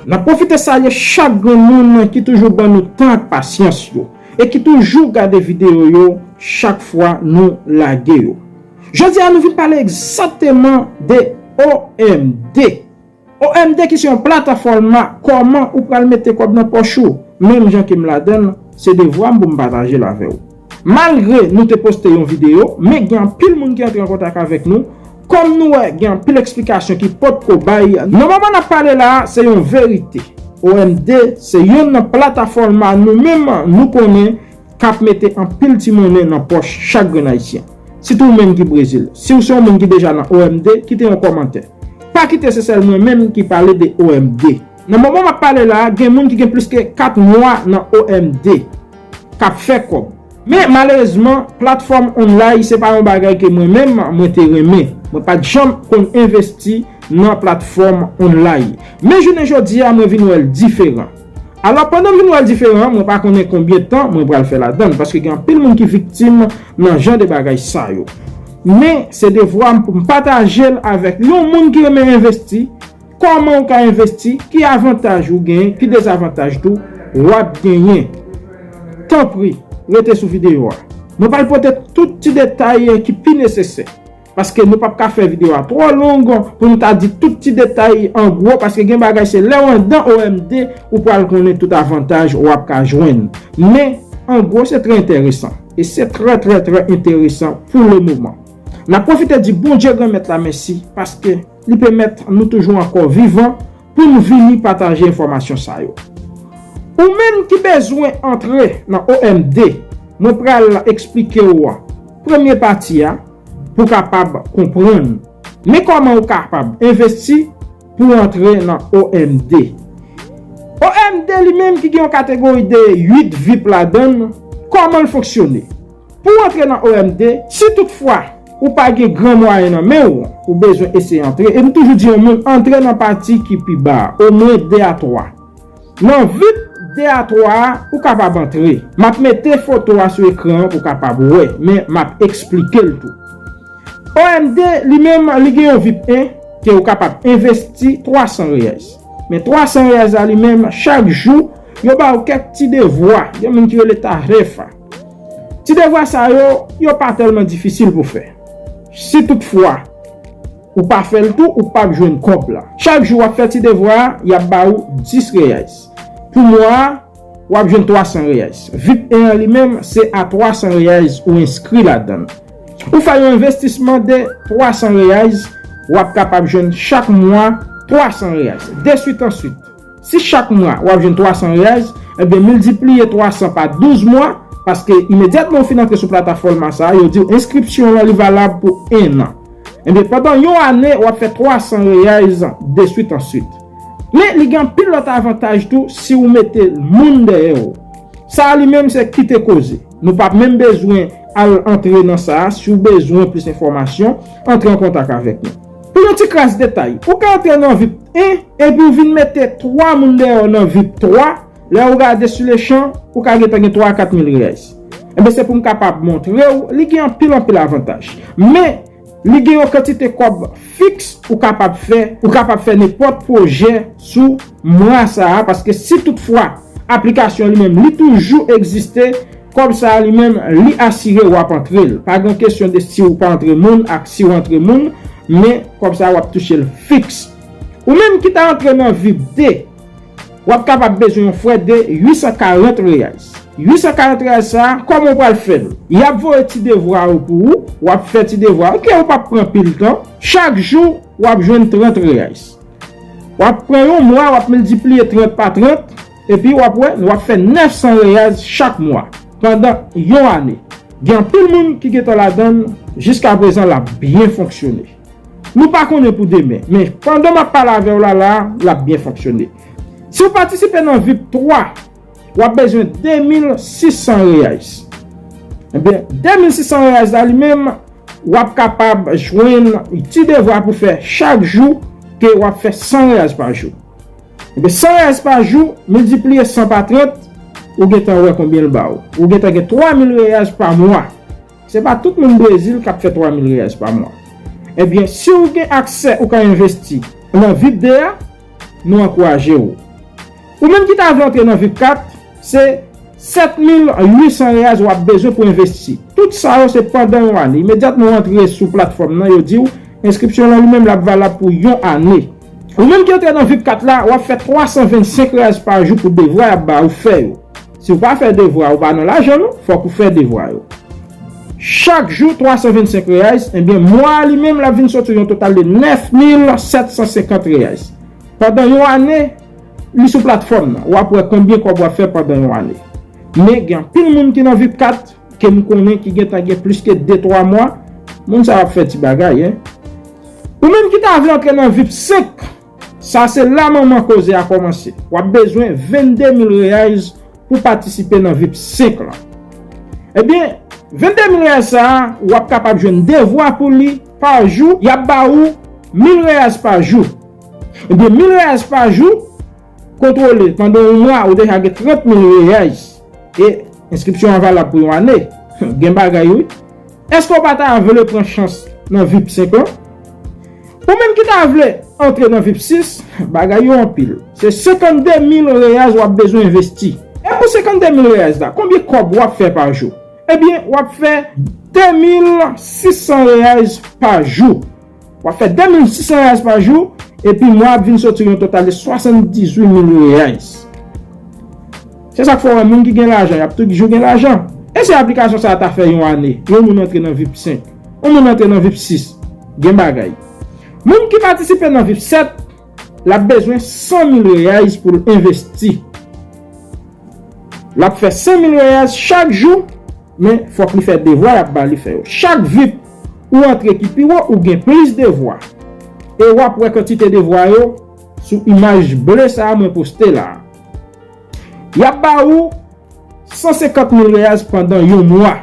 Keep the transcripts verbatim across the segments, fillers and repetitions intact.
N ap pwofite salye chak grenn moun ki toujou ban nou tan ak pasyans yo e ki toujou gade videyo yo chak fwa nou lage yo. Jodi a, nou vin pale egzakteman de O M D. O M D ki se yon platafòm kòman ou pral mete kòb nan pòch ou. Menm jan ke m ladan l, se devwa m pou m pataje l avè w. Malgre nou te poste yon videyo, men gen anpil moun ki antre an kontak avèk nou. Kòm nou wè, gen anpil eksplikasyon ki potko bay. Nan moman n ap pale la a, se yon verite. O M D se youn nan platafòm nou menm nou konnen k ap mete anpil ti monnen nan pòch chak grenn Ayisyen. Sitou ou menm ki Brezil. Si w se yon moun ki deja nan O M D, kite yon kòmantè. Pa kite se sèl mwen menm ki pale de O M D. Nan moman m ap pale la a, gen moun ki gen plis ke kat mwa nan O M D k ap fè kòb. Men malerezman, platfòm online se pa yon bagay ke mwen menm mwen te renmen. Mwen pa t janm konn envesti nan platfòm online. Men jounen jodi a, mwen vin wè l diferan. Alò, pandan m vin wè l diferan, mwen pa konnen konbyen tan mwen pral fè ladan l, paske gen anpil moun ki viktim nan jan de bagay sa yo. Men, se devwa m pou m pataje l avèk yon moun ki renmen envesti, kòman ou ka envesti, ki avantaj ou genyen, ki dezavantaj tou w ap genyen. Tanpri, rete sou videyo a. Mwen pral pote tout ti detay ki pi nesesè. Paske nou p ap ka fè videyo a twò long pou nou ta di tout ti detay an gwo, paske gen bagay se lè w anndan O M D ou pral konnen tout avantaj w ap ka jwenn. Men, an gwo, se trè enteresan. E se trè, trè, trè enteresan pou le moman. N ap pwofite di Bondye Granmèt la mèsi, paske li pèmèt nou toujou ankò vivan pou n vini pataje enfòmasyon sa yo. Ou menm ki bezwen antre nan O M D, mwen pral eksplike w premye pati a pou w kapab konprann. Men kòman ou kapab envesti pou w antre nan O M D. O M D li menm ki gen yon kategori de uit vip ladan l, kòman l fonksyone? Pou w antre nan O M D, si toutfwa ou pa gen gran mwayen nan men w, ou bezwen eseye antre. E m toujou di yon moun antre nan pati ki pi ba a, omwen de a twa. Nan vip de a twa a, ou kapab antre. M ap mete foto a sou ekran an pou w kapab wè, men m ap eksplike l tou. O M D li menm, li gen yon vip en ke ou kapab envesti twa san reyèz. Men twa san reyèz la li menm, chak jou, yo ba w kèk ti devwa, gen moun ki rele tarefa. Ti devwa sa yo, yo pa tèlman difisil pou fè. Si toutfwa ou pa fè l tou, ou p ap jwenn kòb la. Chak jou w ap fè ti devwa a, y ap ba ou dis reyèz. Pou mwa a, w ap jwenn twa san reyèz. Vip en an li menm, se a twa san reyèz ou enskri ladan l. Ou fè yon envestisman de twa san reyèz, w ap kapab jwenn chak mwa twa san reyèz. De swit an swit. Si chak mwa w ap jwenn twa san reyèz, ebyen miltipliye twa san pa douz mwa, paske imedyatman w fin antre sou platafòm sa a, yo di w enskripsyon an li valab pou en an. Ebyen pandan yon ane, w ap fè twa san reyèz de swit an swit. Men li gen anpil lòt avantaj tou si w mete moun dèyè w. Sa a li menm se kite koze. Nou p ap menm bezwen al antre nan sa a. Si w bezwen plis enfòmasyon, antre an kontak avèk nou. Pou yon ti kras detay, ou ka antre nan vip en epi w vin mete twa moun dèyè w nan vip twa, lè w gade sou lechan, ou ka gentan gen twa a kat mil reyèz. Ebyen, se pou m kapab montre w, li gen anpil, anpil avantaj. Men, li gen yon kantite kòb fiks ou kapab fè, ou kapab fè nenpòt pwojè sou mwa sa a, paske si toutfwa aplikasyon li menm, li toujou egziste, kòb sa a li menm, li asire w ap antre l. Pa gen kesyon de si w pa antre moun ak si w antre moun, men kòb sa a w ap touche l fiks. Ou menm ki ta antre nan vip de, w ap kapab bezwen yon frè de uit san karant reyèz. Uit san karant reyèz sa a, kòman w pral fè l? Y ap voye ti devwa yo pou ou, w ap fè ti devwa yo, ke ou p ap pran pil tan. Chak jou, w ap jwenn trant reyèz. W ap pran yon mwa, w ap miltipliye trant pa trant, epi w ap wè, w ap fè nèf san reyèz chak mwa, pandan yon ane. Gen anpil moun ki gentan ladan l, jiskaprezan l ap byen fonksyone. Nou pa konnen pou demen, men pandan m ap pale avè w la, la, l ap byen fonksyone. Si w patisipe nan vip twa, w ap bezwen de mil sis san reyèz. Ebyen, de mil sis san reyèz la li menm, w ap kapab jwenn ti devwa pou fè chak jou ke w ap fè san reyèz pa jou. Ebyen, san reyèz pa jou, miltipliye san pa trant, ou gentan wè konbyen l ba w. Ou gentan gen twa mil reyèz pa mwa. Se pa tout moun Brezil k ap fè twa mil reyèz pa mwa. Ebyen, si w gen aksè ou ka envesti nan vip de a, nou ankouraje w. Ou menm ki ta vle antre nan vip kat, se sèt mil uit san reyaz w ap bezwen pou envesti. Tout sa yo se pandan yon ane. Imedyatman w antre sou platfòm nan, yo di w enskripsyon lan li menm l ap valab pou yon ane. Ou menm ki antre nan vip kat la, w ap fè twa san vennsenk reyaz pa jou pou devwa y ap ba ou fè yo. Si w pa fè devwa, ou pa nan lajan non, fòk ou fè devwa yo. Chak jou twa san vennsenk reyaz, ebyen mwa a li menm l ap vin soti yon total de nèf mil sèt san senkant reyaz. Pandan yon ane, li sou platfòm nan, w ap wè konbyen kòb w ap fè pandan yon ane. Men gen anpil moun ki nan vip kat ke m konnen ki gentan gen plis ke de twa mwa, moun sa yo ap fè ti bagay, en. Ou menm ki ta vle antre nan vip senk, sa se la manman koze a kòmanse. W ap bezwen vennde mil reyaz pou patisipe nan vip senk lan. Ebyen, vennde mil reyaz sa a, w ap kapab jwenn devwa pou li pa jou, y ap ba ou mil reyaz pa jou. Ebyen, mil reyaz pa jou, kontwole, pandan yon mwa, ou deja gen trant mil reyaz. E enskripsyon an valab pou yon ane. Gen bagay, wi. Èske w pa ta vle pran chans nan vip senk lan? Ou menm ki ta vle antre nan vip sis, bagay yo anpil. Se senkannde mil reyaz w ap bezwen envesti. E pou senkannde mil reyaz la, konbyen kòb w ap fè pa jou? Ebyen, w ap fè de mil sis san reyaz pa jou. W ap fè de mil sis san reyaz pa jou, epi mwa ap vin soti yon total de swasanndizuit mil reyaz. Se sa k fè w wè moun ki gen lajan, y ap toujou gen lajan. E si aplikasyon sa a ta fè yon ane, yon moun antre nan vip senk, yon moun antre nan vip sis, gen bagay. Moun ki patisipe nan vip sèt, l ap bezwen san mil reyaz pou l envesti. L ap fè san mil reyaz chak jou, men fòk li fè devwa y ap ba li fè yo. Chak vip ou antre ki pi wo, ou gen plis devwa. E w ap wè kantite devwa yo sou imaj ble sa a mwen poste la a. Y ap ba ou san senkant mil reyaz pandan yon mwa.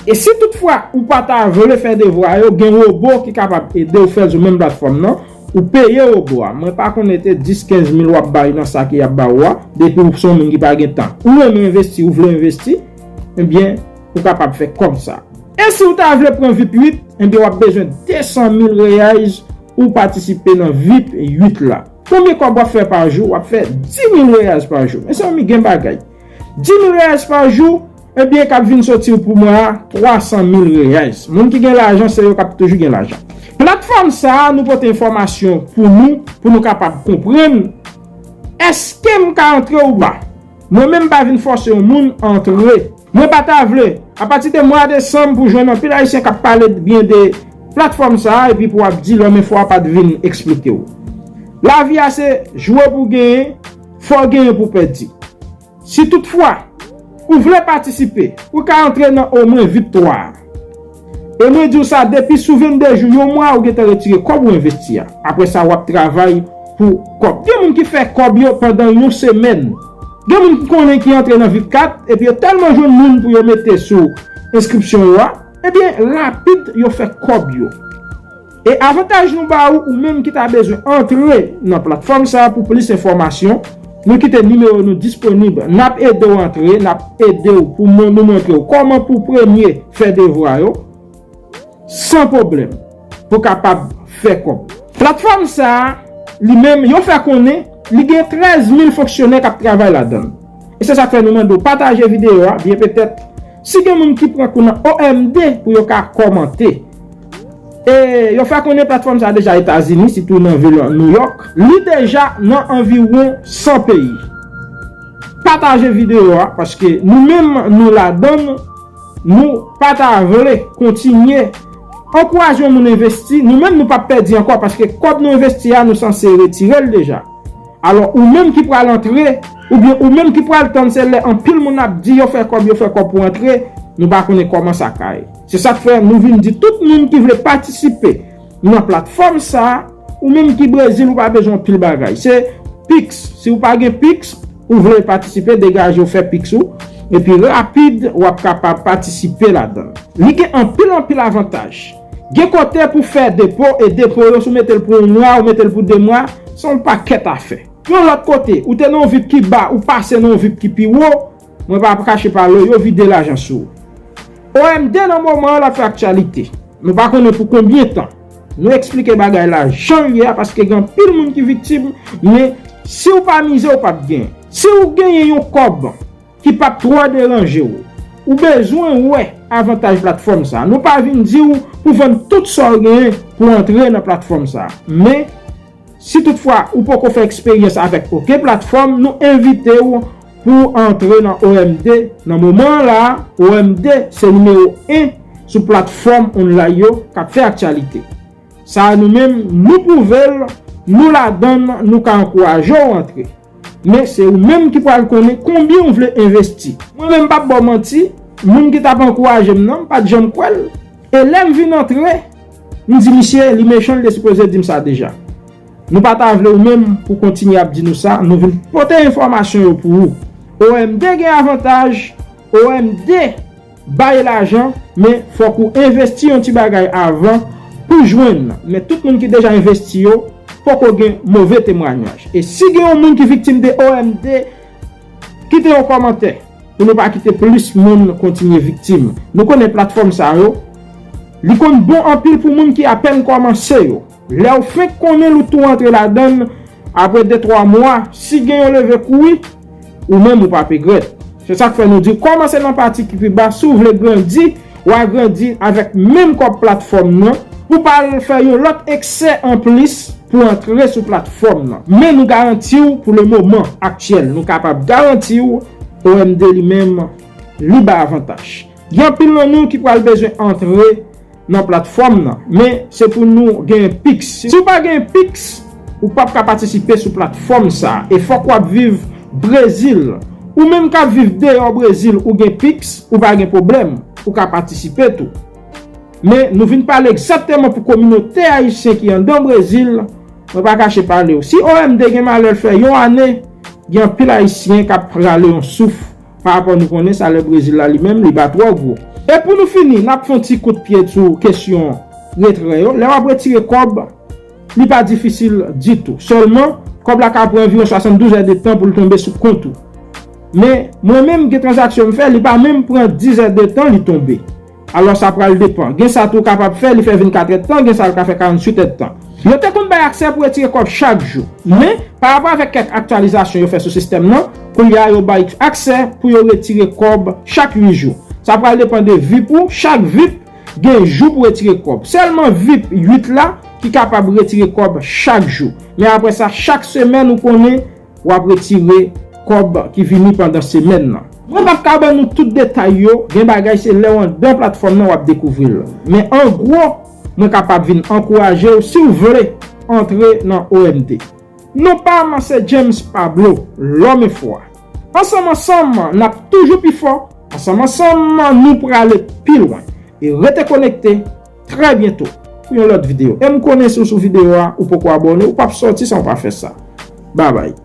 E si toutfwa ou pa ta vle fè devwa yo, gen wobo ki kapab ede w fè l sou menm platfòm nan, ou peye wobo a. Mwen pa konnen te dis, kenz mil w ap bay nan sa ke y ap ba ou a, depi ou se yon moun ki pa gen tan. Ou renmen envesti, ou vle envesti, ebyen, ou kapab fè kòb sa. E si w ta vle pran vip uit, ebyen, w ap bezwen de san mil reyaz pou w patisipe nan vip uit la. Konbyen kòb w ap fè pa jou? W ap fè dis mil reyaz pa jou. Mezanmi, gen bagay. Dis mil reyaz pa jou, ebyen, k ap vin soti w pou mwa a, twa san mil reyaz. Moun ki gen lajan, se yo k ap toujou gen lajan. Platfòm sa a, nou pote enfòmasyon pou nou, pou nou kapab konprann èske m ka antre ou pa. Mwen menm, m pa vin fòse yon moun antre. Mwen pa ta vle, apati de mwa desanm, pou jwenn anpil Ayisyen k ap pale byen de platfòm sa a, epi pou w ap di lòm enfo a pa t vin eksplike w. Lavi a se jwe pou genyen, fò w genyen pou w pèdi. Si toutfwa ou vle patisipe, ou ka antre nan omwen vip twa a. E mwen di w sa, depi sou vennde jou, yon mwa, ou gentan retire kòb ou envesti a. Apre sa, w ap travay pou kòb. Gen moun ki fè kòb yo pandan yon semèn. Gen moun ki konnen ki antre nan vip kat, epi yo tèlman jwenn moun pou yo mete sou enskripsyon yo a, ebyen, rapid, yo fè kòb yo. E avantaj nou ba ou, ou menm ki ta bezwen antre nan platfòm sa a, pou plis enfòmasyon, nou kite nimewo nou disponib. N ap ede w antre, n ap ede w pou mon-, nou montre w kòman pou premye fè devwa yo, san pwoblèm, pou kapab fè kòb. Platfòm sa a, li menm, yo fè konnen li gen trèz mil fonksyonè k ap travay ladan l. E se sa k fè nou mande w pataje videyo a, byen petèt, si gen moun ki pran kou nan O M D pou yo ka kòmante. E yo fè konnen platfòm sa a deja Etazini, sitou nan vil New York. Li deja nan anviwon san peyi. Pataje videyo a, paske nou menm nou ladan l, nou pa ta vle kontinye ankouraje yon moun envesti, nou menm nou p ap pèdi ankò, paske kòb nou envesti a, nou sanse retire l deja. Alò, ou menm ki pral antre, oubyen ou menm ki pral tann se lè anpil moun ap di yo fè kòb, yo fè kòb pou antre, nou pa konnen kòman sa ka ye. Se sa k fè nou vin di tout moun ki vle patisipe nan platfòm sa a, ou menm ki Brezil, ou pa bezwen anpil bagay. Se Pix. Si ou pa gen Pix, ou vle patisipe, degaje w fè Pix ou. Epi rapid, w ap kapab patisipe ladan l. Li gen anpil, anpil avantaj. Gen kote pou fè depo, e depo yo, si w mete l pou yon mwa, ou mete l pou de mwa, se yon pakèt afè. Yon lòt kote, ou te nan yon vip ki ba, ou pase nan yon vip ki pi wo, mwen pa ap kache pale w, yo vide lajan sou ou. O M D nan moman an, l ap fè aktyalite. Nou pa konnen pou konbyen tan. Nou eksplike bagay la jan l ye a, paske gen anpil moun ki viktim, men Si w pa mize, w p ap genyen. Si w genyen yon kòb ki p ap twò deranje w, ou bezwen wè avantaj platfòm sa. Nou pa vin di w pou vann tout sa w genyen pou antre nan platfòm sa. Men, si toutfwa ou poko fè eksperyans avèk okenn platfòm, nou envite w pou antre nan O M D. Nan moman an la, O M D se nimewo en sou platfòm online yo k ap fè aktyalite. Sa a nou menm, nou pwouve l, nou ladan l, nou ka ankouraje w antre. Men se ou menm ki pral konnen konbyen w vle envesti. Mwen menm, m p ap ba w manti, moun ki t ap ankouraje m nan, m pa t janm kwè l. E lè m vin antre, m di misye, li mechan, li te sipoze di m sa deja. Nou pa ta vle ou menm pou kontinye ap di nou sa, nou vin pote enfòmasyon yo pou ou. O M D gen avantaj, O M D bay lajan, men fòk ou envesti yon ti bagay avan pou jwenn. Men tout moun ki deja envesti yo poko gen move temwanyaj. E si gen yon moun ki viktim de O M D, kite yon kòmantè pou nou pa kite plis moun kontinye viktim. Nou konnen platfòm sa yo, li konn bon anpil pou moun ki apèn kòmanse yo. Lè w fenk konnen l, ou tou antre ladan l, apre de twa mwa, si gen yon leve kouri, ou menm ou p ap regrèt. Se sa k fè nou di, kòmanse nan pati ki pi ba, si w vle grandi, w a grandi avèk menm kòb platfòm nan, pou pa al fè yon lòt eksè anplis pou antre sou platfòm nan. Men nou garanti w, pou le moman aktyèl, nou kapab garanti w, O M D li menm, li bay avantaj. Gen anpil nan nou ki pral bezwen antre nan platfòm nan, men se pou nou gen Pix. Si w pa gen Pix, ou p ap ka patisipe sou platfòm sa a. E fòk w ap viv Brezil. Ou menm k ap viv deyò Brezil, ou gen Pix, ou pa gen pwoblèm, ou ka patisipe tou. Men nou vin pale egzakteman pou kominote ayisyen ki anndan Brezil, mwen pa kache pale w. Si O M D gen malè l fè yon ane, gen anpil ayisyen k ap rale yon souf pa rapò nou konnen salè Brezil la li menm, li pa twò gwo. E pou nou fini, n ap fè yon ti kout pye sou kesyon retrè yo. Lè w ap retire kòb, li pa difisil ditou. Sèlman, kòb la ka pran anviwon swasanndouz èdtan pou l tonbe sou kont ou. Men, mwen menm, gen tranzaksyon m fè, li pa menm pran dis èdtan, li tonbe. Alò, sa pral depan. Gen sa tou w kapab fè, li fè vennkat èdtan, gen sa l ka fè karanntuit èdtan. Yo te konn bay aksè pou retire kòb chak jou. Men, pa rapò avèk kèk aktyalizasyon yo fè sou sistèm nan, kounye a yo bay aksè pou yo retire kòb chak uit jou. Sa pral depan de vip ou. Chak vip gen jou pou retire kòb. Sèlman vip uit la ki kapab retire kòb chak jou. Men apre sa, chak semèn ou konnen w ap retire kòb ki vini pandan semèn nan. Mwen p ap ka ban nou tout detay yo, gen bagay se lè w anndan platfòm nan w ap dekouvri l. Men an gwo, mwen kapab vin ankouraje w si w vle antre nan O M D. Non pa m se James Pablo, lòm e fwa. Ansanm ansanm, n ap toujou pi fò. Ansanm ansanm, nou prale pi lwen. E rete konekte. Trè byento pou yon lòt videyo. E m konnen si w sou videyo a, ou poko abòne, ou p ap sòti san w pa fè sa. Babay.